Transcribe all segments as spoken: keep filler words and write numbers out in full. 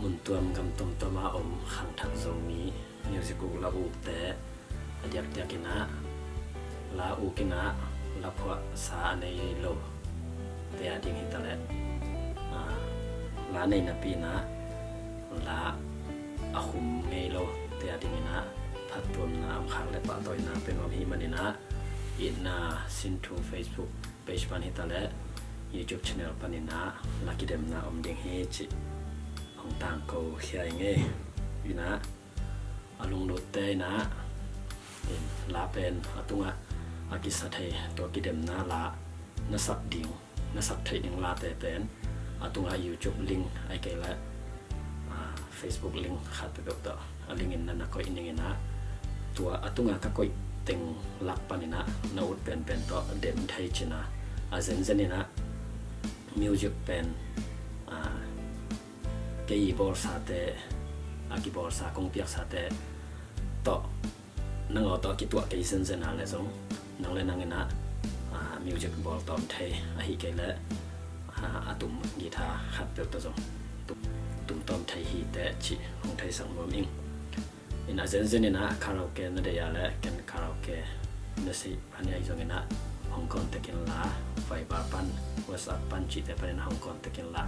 Mun tuam gam tuamtuam a om khangthak Zomi music uk la ukte a diakdiak in ah la uk in ah la phuahsa a nei lote a ding hi taleh, aa, la nei napi in ah la a khum ngei lote a ding in ah phattuamna a om khak le pahtawina pia nuam hi manin ah, itna Sin Thu Facebook page pan hi taleh YouTube channel panin ah la kidemna om ding hi cih hong tangko khia ing ei. In ah a lunglutte in ah la pen a tungah a kisa thei, tua kidemna la na sak ding, na sak theih ding late pen a tungah YouTube link ahih kei leh, aa, Facebook link khat peuhpeuh tawh a link in na na koih ning in ah, tua a tungah ka koih teng lak panin ah na ut penpen tawh dem thei cih na. A zenzen in ah music pen, aa, kei bawlsate, a kibawlsa kong piaksate tawh, nang aw tawh a kituah kei zenzen a le zong nang le nang in ah, aa, music bawl tawm thei, ahih kei leh, aa, a tum guitar khat peuh tawh zong tum, tum tawm thei hi teh cih hong theisak nuam ing. In ah zenzen in ah karaoke na deih a le ken karaoke na si pan ahi zongin ah hong contact in la, Viber pan, WhatsApp pan cihte panin ah hong contact in la,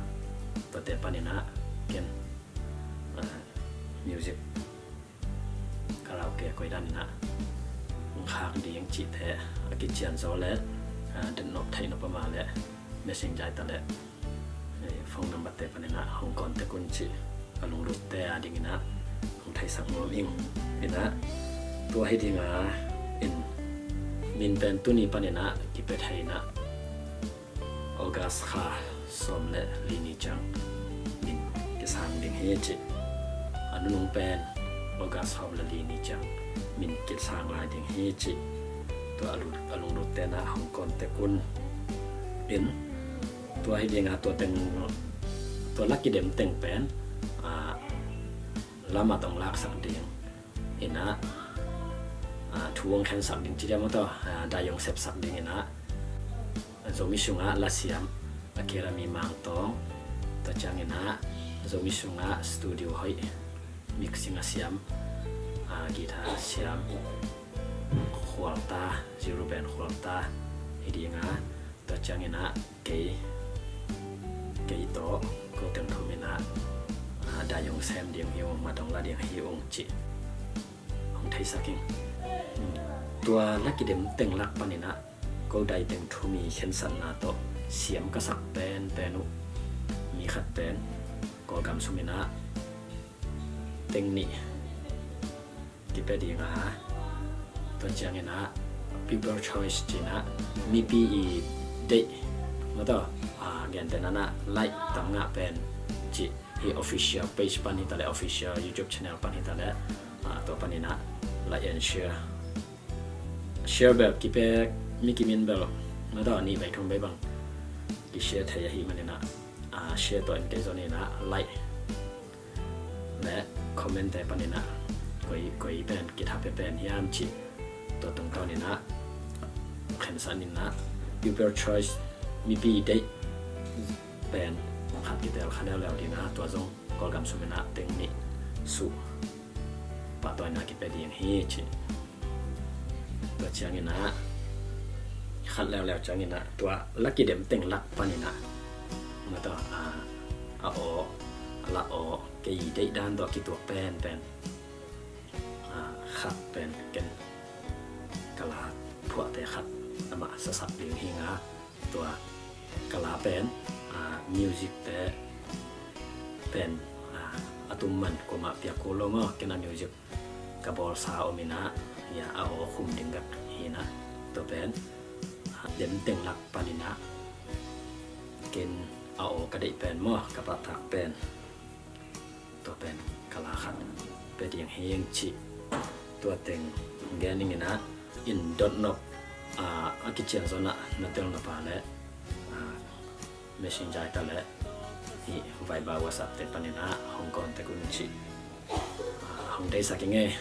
tuate panin ah ken, aa, music karaoke koi dan in ah hong khak ding cihte a kician zaw le, aa, dotnop theih nop a om a le Messenger hi taleh, eh, phone number te panin ah hong contact un cih a lunglutte a ding in ah hong theisak nuam ing. In ah tua hi ding a, in min pen tuni panin ah kipia thei in ah August kha sawm le li ni ciang min kisang ding hi cih. A nunung pen August sawm le li ni ciang min kisang lai ding hi cih. Tua a lu-, a lunglutte in ah hong contact un. In tua hi ding a, tua teng, tua la kidem teng pen, aa, lamah tawh laksak ding in ah, aa, thu hong khensak ding ci diam aw tawh, aa, dai hong sepsak ding in ah, Zomi sungah lasiam Academy Mangtawng, tua ciangin ah Zomi sungah studio hoih, mixing a siam, aa, guitar a siam Khualta, Zero Band Khualta hi ding a, tua ciangin ah kei, kei tawh ko teng thum in ah, aa, dai hong sem ding hi ung, madong la ding hi ung cih hong theisak ing. Tua la kidem teng lak panin ah ko dai teng thum i khensatna tawh siam ka sak penpen uh mi khat pen Kawlgam sum in ah teng nih kipia ding a, tua ciangin ah People Choice ci-in ah mipi i deih, maw taw, a, gentehna in ah like tam ngah pen cih hi, official page pan hi taleh, official YouTube channel pan hi taleh, a, tua panin ah like and share, share bel kipia, mi kimin bel, maw taw, nih vei thum vei bang kishare thei ahih manin ah, a, share tawh in kei zong in ah like le comment te panin ah koi, koi pen kitha pia pen hiam cih tua tungtawn in ah khensat in ah People Choice mipi deih pen khat kitel kha leuleu ding a, tua zong Kawlgam sum in ah teng nih suh pahtawina kipia ding hi cih. Tua ciangin ah khat leuleu ciangin ah tua la kidem teng lak panin ah, maw taw, a, a aw, a la aw, kei deih dan tawh kituak penpen, a, khat pen ken ka la phuahte khat amah sasak ding hi ing a, tua ka la pen, a, music te pen, a, a tum man kuamah piak kul lo maw, ken a music ka bawlsa om in ah, ya, a aw khum ding bek hi in ah, tua pen, a, dem teng lak panin ah ken a aw ka deih pen maw, ka pahtak pen, tua pen ka la khat pia ding hi ing cih tua teng gen ning in ah, in dotnop, a, a kician zaw in ah na tel nop a leh, a, Messenger hi taleh, hi Viber, WhatsApp te panin ah hong contact un cih, a, hong theisak ing ei.